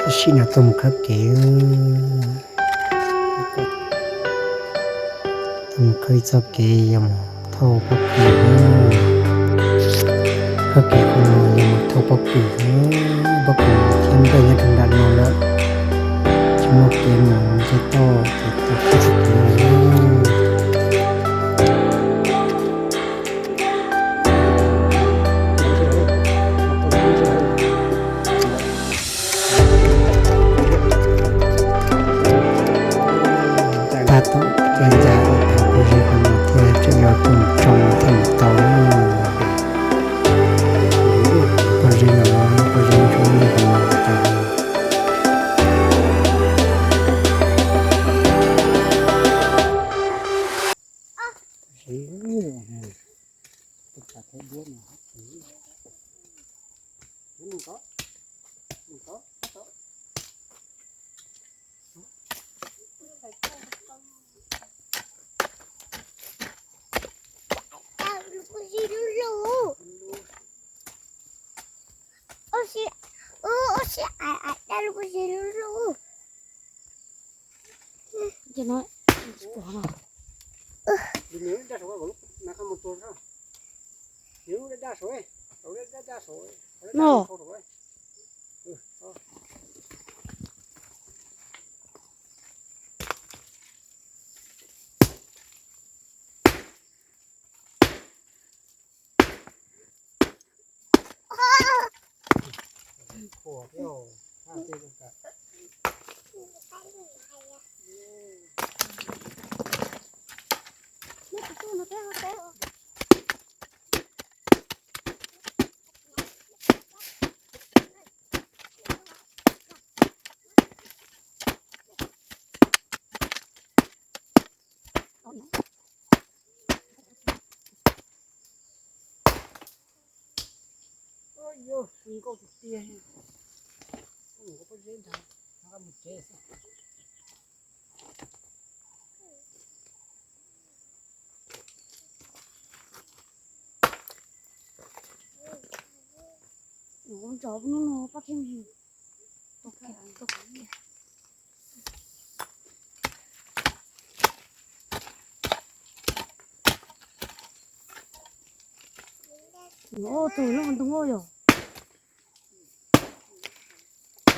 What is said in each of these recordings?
Tab sis no tuaj mus khawb kev, tuaj mus khawb ib txoj kev yog mus thauj pob kws. Khawb kev qhov no yog mus thauj pob kws, pob kws thiab nplej nyob rau nram no lawm. Tsis muaj kev mus nce toj ces tuaj khawb txoj kev no. Tab tom coj ncaj ua pob zeb qhov no thiab tseem yuav tuaj tsoo thiaj mus tau. Pob zeb no, pob zeb ntsuab no tas. No. Nkauj tiag tiag, nkauj pob zeb ntag, mus tsev xwb. Ntsos hnub no pab thiab yus. Tus loj ntoo yog.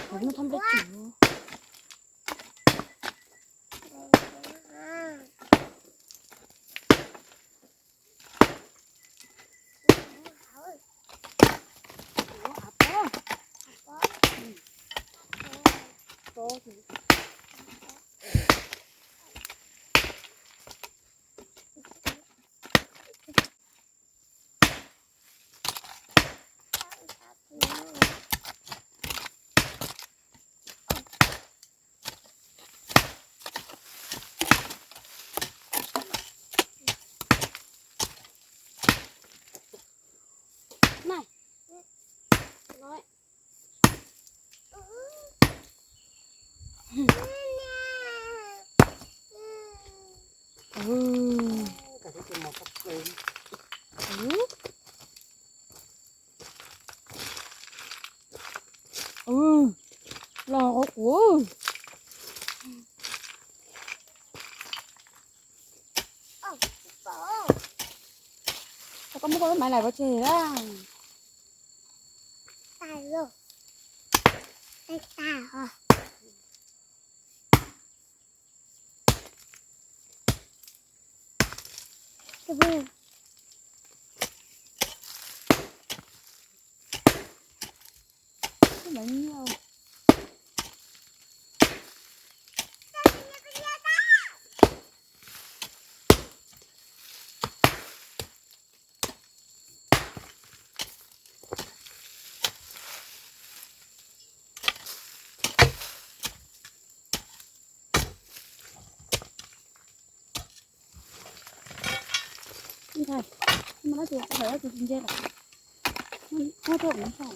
Tus no thab nplej tsim. Los qhuav qhuav. Koj muab koj lub maiv laim pov tseg lawm. Ntshai, mas no ces tawm tus tsis ntse lawm. Muab rau ntshai.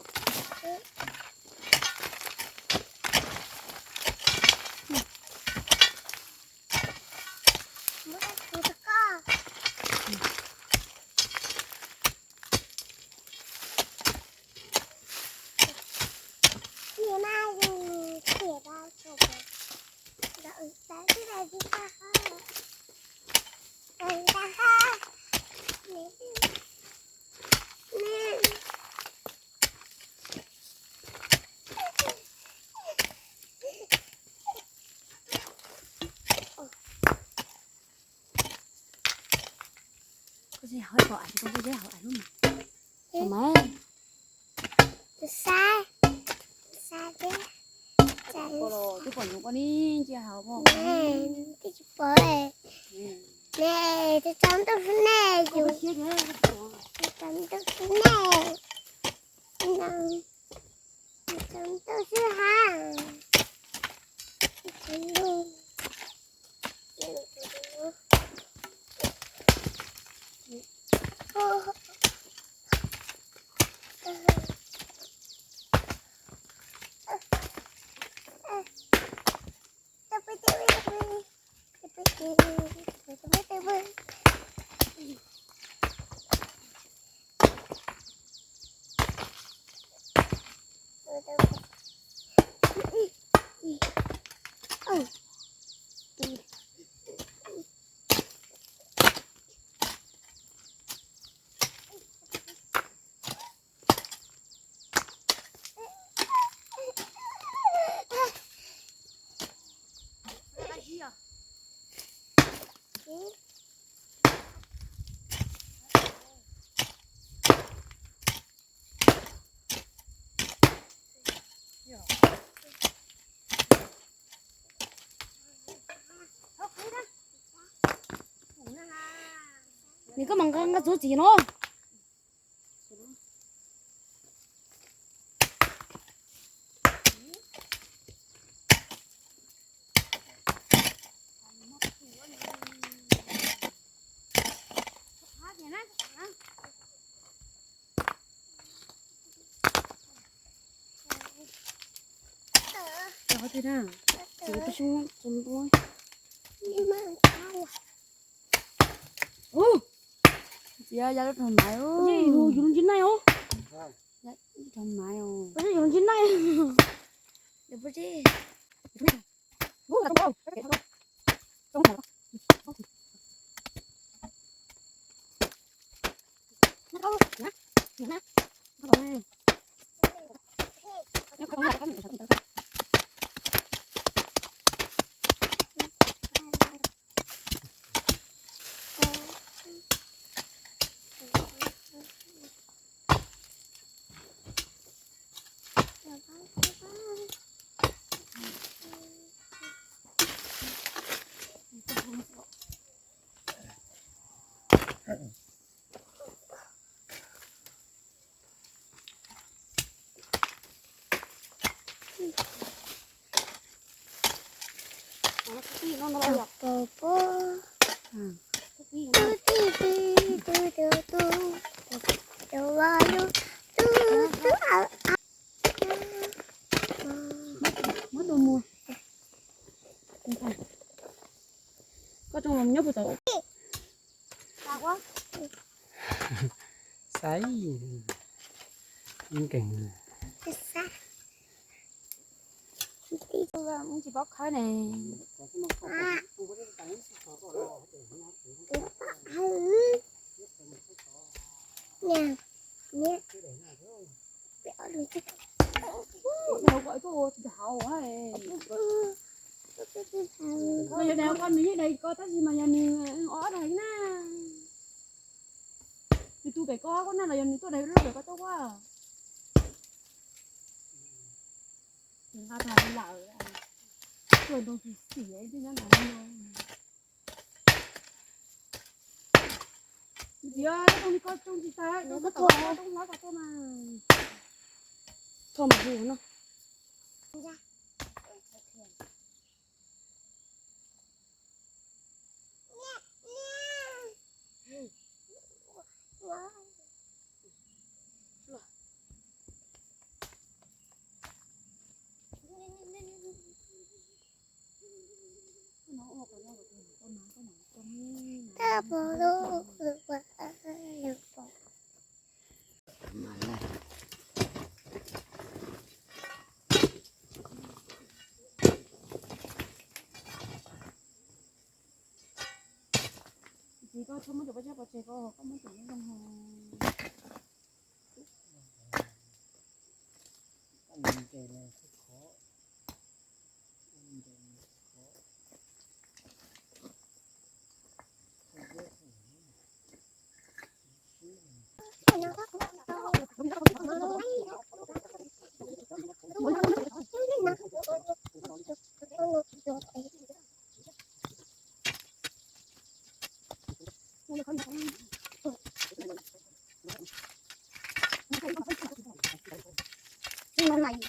Hauv pom, hauv pom lub zeb hauv, hauv lub mas. Tus mas. Tus sab. Tus sab thiab. Twb pom nyuam koj ni, ntsia hauv pom. Twb tsis pom. Ne, tus tsaus ntuj xwb ne, yus. Tus tsaus ntuj xwb ne. Tus tsaus ntuj xwb ha. Tus tsaus ntuj. Nws koj mas nqa nqa txuv txim no. Ua, txiv ya lub rau maiv, yus lub ntsib naij os. Yus lub ntsib naij. Muab tus mus. Koj tsoo los nyob puas tau? Xaiv. Ib nkeeg. Tsis paub khawb ne. Mas yog daim ko nws yeej daim ko tab sis mas yog nws ob daim na. Nws tu pem ko koj na los yog nws tuaj daim lub pem ko tuaj ua. Nqa tag lawm, tuaj ntoo xim xim ib tug nyob ntawd no. Txiv, koj tsoo li ko tsoo tsis tag, tsoo tau tsoo hlob kom tuaj mas. Thom hu no. Txiv, koj txhob muab cov pob zeb pov tseg, koj muab cov nyob zoo ho. Tiag lauj,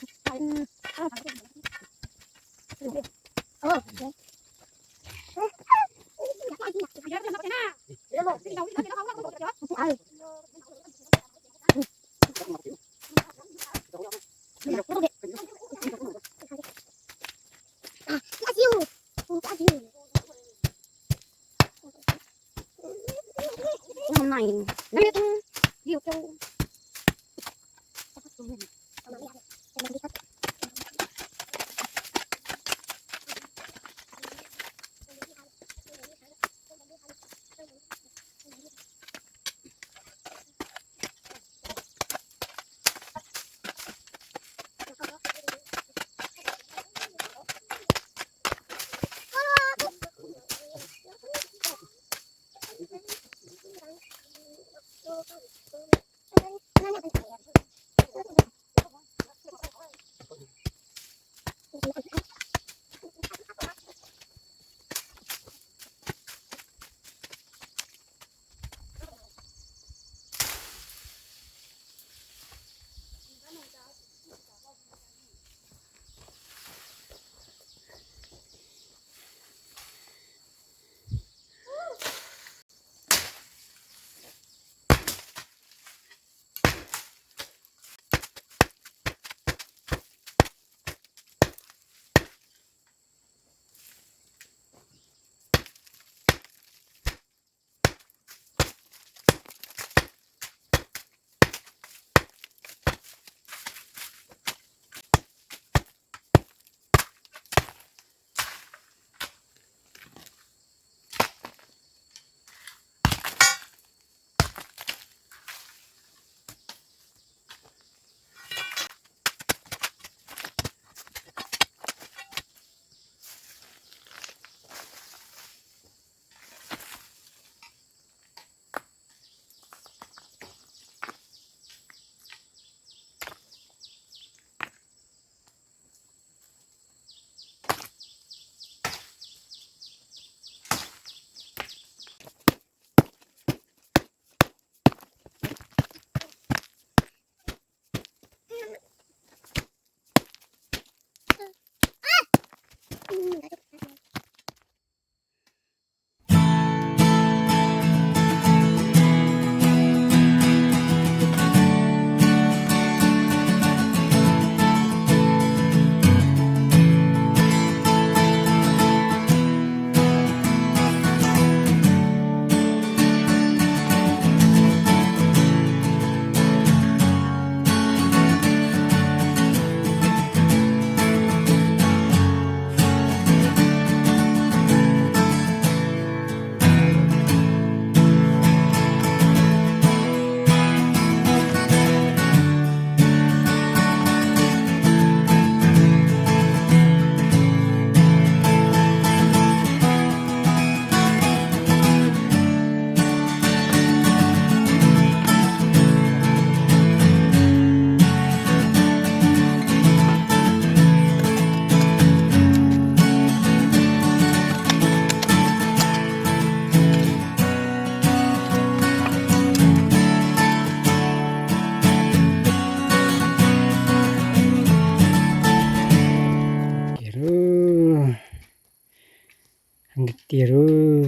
heev tiag lauj,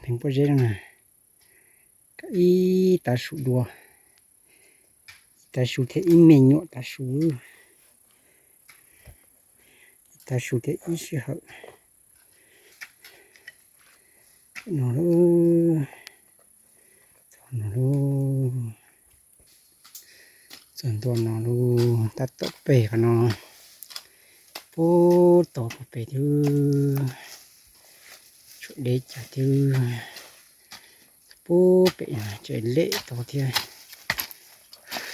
pheej pob zeb no na. Ib tav su dua, ib tav su thiab ib me nyuam tav su, ib tav su thiab ib sij hawm. No lauj, txog no lauj, txog ntua no lauj, tab tom pem qhov no, puag tod puag pem twb tshuav deb cas twb puag pem tsev lem tod thiab.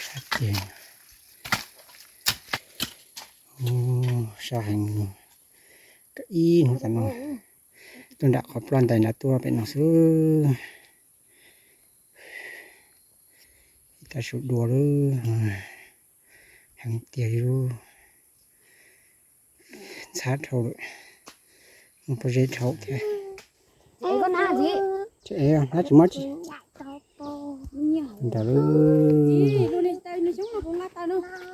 Sab tiag, sab heev. Ib hnub tas no tuaj nram qhov ploj ntais nrad tuaj pem no xwb. Ib tav su dua lawm, heev tiag li lub. Ntxhab dhau lawm, muaj pob zeb dhau thiab. Hnab tsis muab tsis nrad lawm,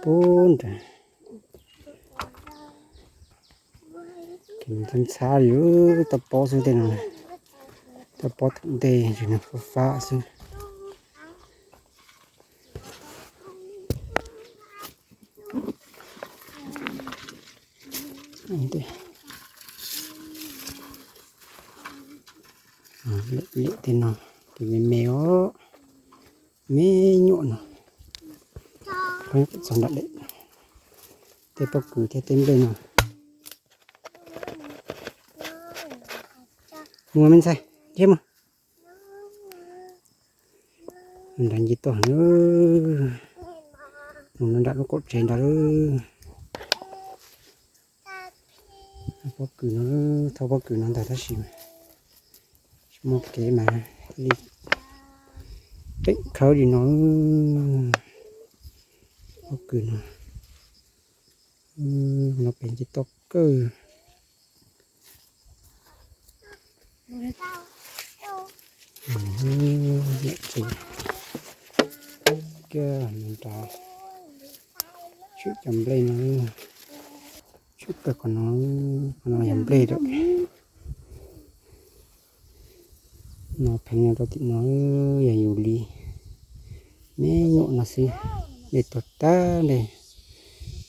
puag nrad. Ntxhab li, tau pob xwb tej no, tau pob thaum ntej tsis nag fab fab xwb. Liam tej no, tus me me os, me nyuam no, txog nram tej pob kws thiab tej nplej no. Mus me ntxhais, thiab mus. Nrad nce toj, mus nram lub qaum tsev ntag lauj. Pob kws no, thauj pob kws no ntag tab sis tsis muaj kev mas li, peem khawb li no. Pob kws no, no pem nce toj kawg. Kiag nrad, tshwm cov nplej no, tshwm kawg qhov no, qhov no yog nplej lawm. No pheev no rau tim no yog yus li, me nyuam no xwb, nplej tuag tag nplej,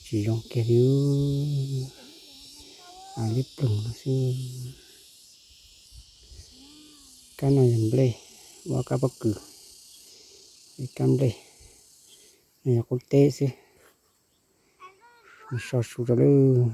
tsis zoo kiag li. Liab ploog no xwb. Kab no yog nplej, ua kab pob kws, kab nplej, no yog qub teb xwb. So su rau lawm.